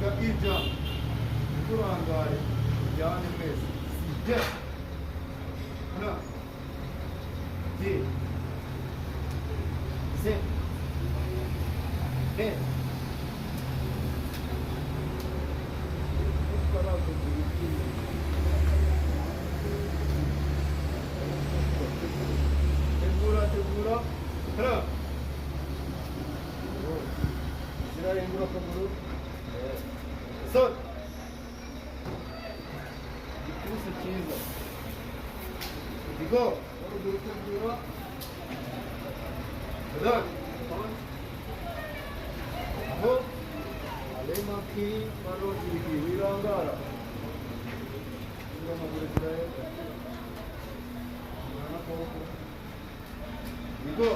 Tega ijambo. Ntiturangare. Tujyane mwese. Sijya. Hana. Di. Se. Ne. Tegura, tegura. Hana. Shyira hejuru akaguru. Sol. Igipfunsi cyiza. Igo. Waruguru tegura. Kadar. Aho. Alemaki maroti wirangara. Amaguru shyira hejuru. Igo.